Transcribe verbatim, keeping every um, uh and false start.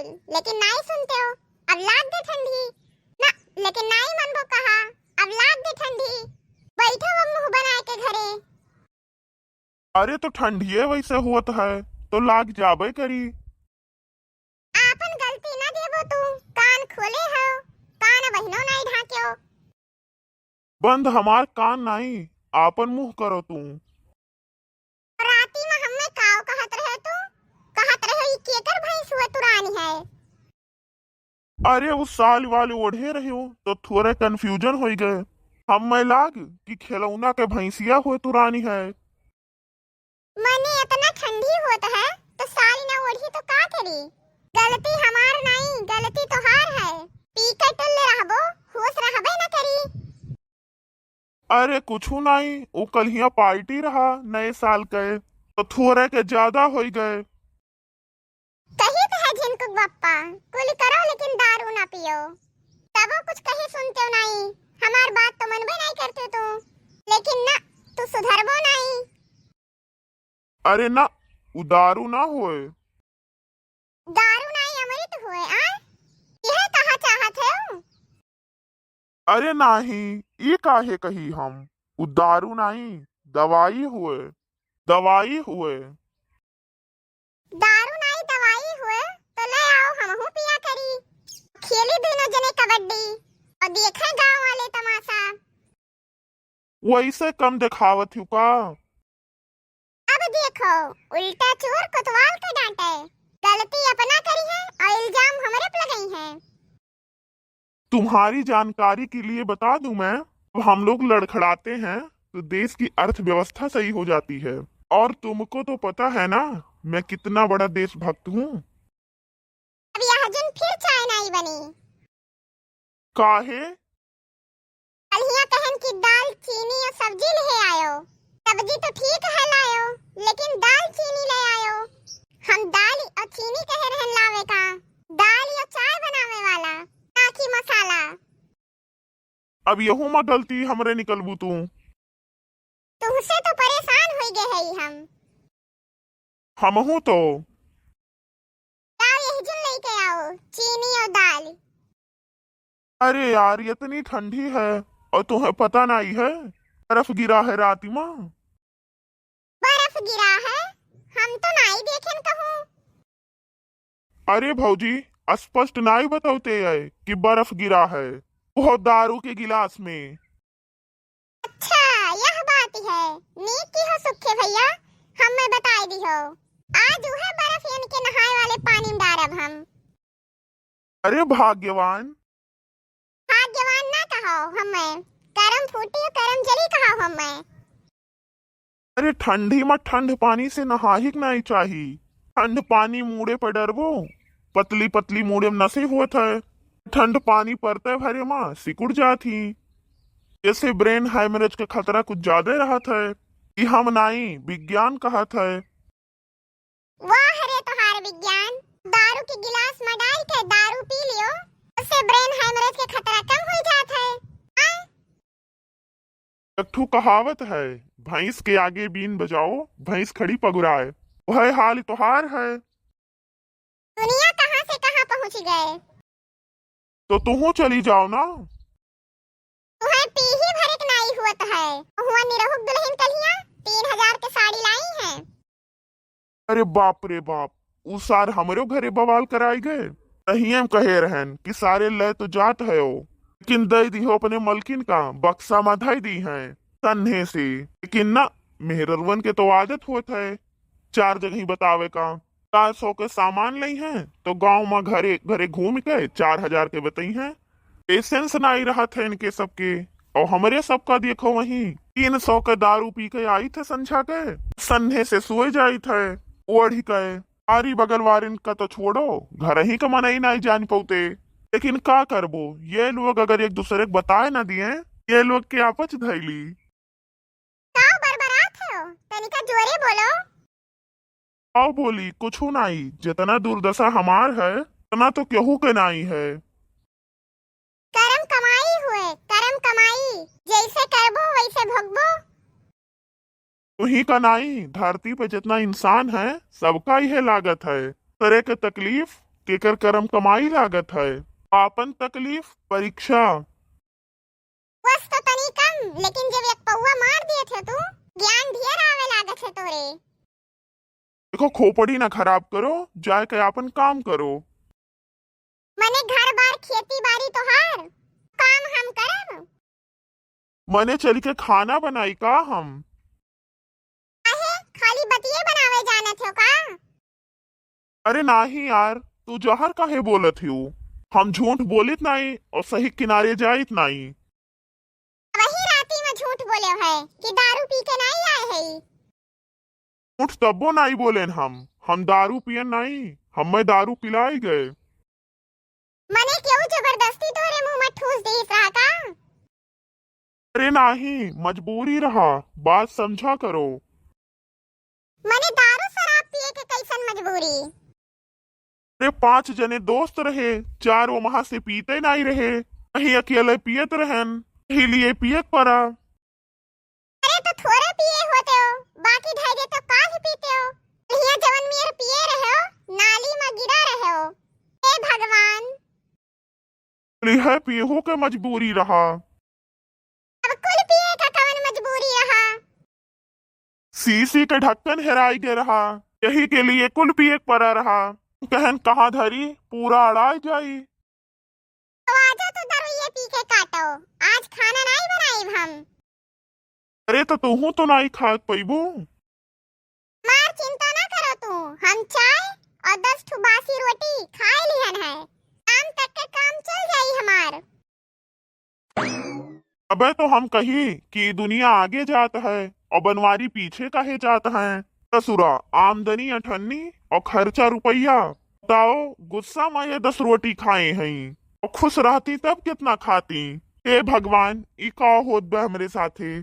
लेकिन नाई सुनतेव। अब लाग दे ठंडी। ना, लेकिन नाई मनबो कहा। अब लाग दे ठंडी। बैठो अब मुँह बनाए के घरे। अरे तो ठंडिये वैसे होत है, तो लाग जाबे करी। आपन गलती ना देबो तू, कान खोले हो, कान बहिनो नाई ढाकेव। बंद हमार कान नाई, आपन मुँह करो तू। राती में हमें काव कहत रहे तू, कहत रहे ई केकर भैंस हुए तुरानी है। अरे, उ साल वाले ओढ़े रह्यो, तो थोड़े confusion होई गए। हमें लाग कि खिलौना के भैंसिया होए तुरानी है। मने इतना ठंडी होत है, तो साड़ी ना ओढ़ी तो का करी? गलती हमार नाई, गलती तोहार है। पी के टुल्ल रहबो, होश रहबे न करी। अरे कुछु नाई, उ कल्हिया party रहा नए साल के, तो थोड़े के ज्यादा होई गए। कही तो है झिनकुक बप्पा, कुल करो लेकिन दारू ना पियो। तबो कुछ कही सुनते हो नाई, हमार बात तो मनबे नाई करते तू, लेकिन ना, तू सुधरबो नाई। अरे ना, उ दारू ना होए। दारू नाई अमृत होए, आ? यह कहा चाहत है उ? अरे नाही, ई काहे कही हम? उ दारू नाई, दवाई होए, दवाई होए। दारू नाई, दवाई होए, तो ले आओ, हमहू पिया करी। खेली दोनों जने कबड्डी, और देखे गांव वाले तमाशा। वैसे कम दिखावत हूँ का? अब देखो, उल्टा चोर कोतवाल के डांटे, गलती अपना करी है और इल्जाम हमरे पे लगाई है। तुम्हारी जानकारी के लिए बता दूं मैं, जब हम लोग लड़खड़ाते हैं तो देश की अर्थव्यवस्था सही हो जाती है। और तुमको तो पता है ना, मैं कितना बड़ा देशभक्त हूँ। अब यह जुन फिर चाय नाई बनी। काहे? कल्हिया कहन कि दाल, चीनी और सब्जी ले आयो। सब्जी तो ठीक है लायो, लेकिन दाल चीनी ले आयो। हम दाल और चीनी कहे रहन लावे का, दाल या चाय बनावे वाला, ना कि मसाला। अब यहू मा गलती हमरे निकलबू तू। तुहसे तो परेशान होई गए हई हम। हमहू तो। लाओ यही जुन लेके आओ, चीनी और दाल। अरे यार, इतनी ठंडी है और तुम्हें पता नहीं है, बर्फ गिरा है रात मा। बर्फ गिरा है? हम तो नाई देखेन कहूँ। अरे भौजी, स्पष्ट नाई बतौते है कि बर्फ गिरा है, वो दारू के गिलास में। अच्छा, यह बात है। नीक की हो सुखे भैया, हमें बताई दी हो। आज उहे बर्फ इनके नहाए वाले पानी में डारब हम। अरे भाग्यवान। भाग्यवान ना कहो हमें, करम फूटी और करम जली कहो हमें। अरे ठंडी मा ठंड पानी से नहाही के नाई चाही। ठंड पानी मूड़े पर डरबो, पतली पतली मूड़े में नसे होत है। ठंड पानी परते भरे मा सिकुड़ जात ही। जैसे brain hemorrhage के खतरा कुछ ज्यादा रहत है। ई हम नाई, विज्ञान कहत है। वाह रे तोहार विज्ञान, दारू के गिलास में डाल के दारू पी लियो, उससे brain hemorrhage के खतरा कम हो जात है। आय? एक ठो कहावत है, भैंस के आगे बीन बजाओ, भैंस खड़ी पगुराए। वह हाल तोहार है। दुनिया कहाँ से कहाँ पहुँच गए। तो तुहू चली जाओ ना। तुम्हें पीही भरे के नाई हुआ तो है। हुआ निरहुक दुल्हन कलिया तीन हजार के साड़ी लाई है। अरे बाप रे बाप, उ सार हमरो घरे बवाल कराई गए। तहिए हम कहे रहन कि सारे ले तो जात है ओ, लेकिन दे दी हो अपने मलकिन का, बक्सा मा धई दी हैं सन्हे से। लेकिन ना, मेहररुअन के तो आदत होत है चार जगह बतावे का। चार सौ के सामान लई हैं, तो गांव मा घरे घरे घूम के चार हजार के बतई हैं। Patience नाई रहत है इनके सबके। और हमरे सबका देखो वहीं, तीन सौ के दारू पी के आई थे संझा के, सन्हे से सोए जाई थे ओढ़ी के। आरी बगल वारिन का तो छोड़ो, घर ही का मनई नाई जान पौते। लेकिन का करबो, ये लोग अगर एक दूसरे के बताए ना दिए, ये लोग के आपच धैली। का बरबरात हो? तनिका जोरे बोलो। आओ बोली, कुछु नाई, जितना दुर्दशा हमार है, उतना तो केहू के नाई है। करम कमाई हुए, करम कमाई, जैसे करबो वैसे भोगबो। तुही का नाई, धरती पे जितना इंसान है, सबका इहे लागत है। दूसरे के तकलीफ केकर करम कमाई लागत है। आपन तकलीफ परीक्षा। बस तो तनी कम, लेकिन जब एक पौवा मार दिए थे तू, ज्ञान ढेर आवे लागत है तोरे। देखो, खोपड़ी ना खराब करो, जाए के आपन काम करो। मने घर बार खेती बारी तोहार, काम हम करब। मने चल के खाना बनाई का हम? काहे, खाली बतिये बनावे जानत हो का? अरे नाही यार, तू जहर काहे बोलत हियो? हम झूठ बोलित नाही और सही किनारे जाइत नाही। वही राती में झूठ बोले है कि दारू पी के नाही आए है। झूठ तब्बो नाही बोलेन हम, हम दारू पियन नाही, हमें दारू पिलाई गए। मने केहू जबरदस्ती तोहरे मुंह में ठूस देत रहा का? अरे नाही, मजबूरी रहा, बात समझा करो। मने दारू शराब पिए के कैसन मजबूरी? अरे पांच जने दोस्त रहे, चार वो महा से पीते नाही रहे, कहीं अकेले पियत रहन, यही लिए पियत पड़ा। अरे तो थोरे पिए होते हो, बाकी धैर्य तो काहे पीते हो? हिया जवन मियर पिए रहे हो, नाली में गिरा रहे हो। हे भगवान। अरे है पियहू के मजबूरी रहा। अब कुल पिए का कवन मजबूरी रहा? शीशी के ढक्कन हेराई गए रहा, यही के लिए कुल पिए के पड़ा रहा। कहन कहाँ धरी, पूरा अड़ाई जाई। तो आजा तो दरुइये पी के काटो, आज खाना नाही बनाइब हम। अरे तो तूहू तो नाही खात पइबू। मार चिंता ना करो तू, हम चाय और दस ठो बासी रोटी खाए लिहन है, शाम तक के काम चल जाई हमार। अबे तो हम कही कि दुनिया आगे जात है और बनवारी पीछे काहे जात है। ससुरा, आमदनी अठन्नी और खर्चा रुपया। बताओ, गुस्सा में ये दस रोटी खाए हई और खुश रहती तब कितना खाती। हे भगवान, ई का होत बा हमरे साथे?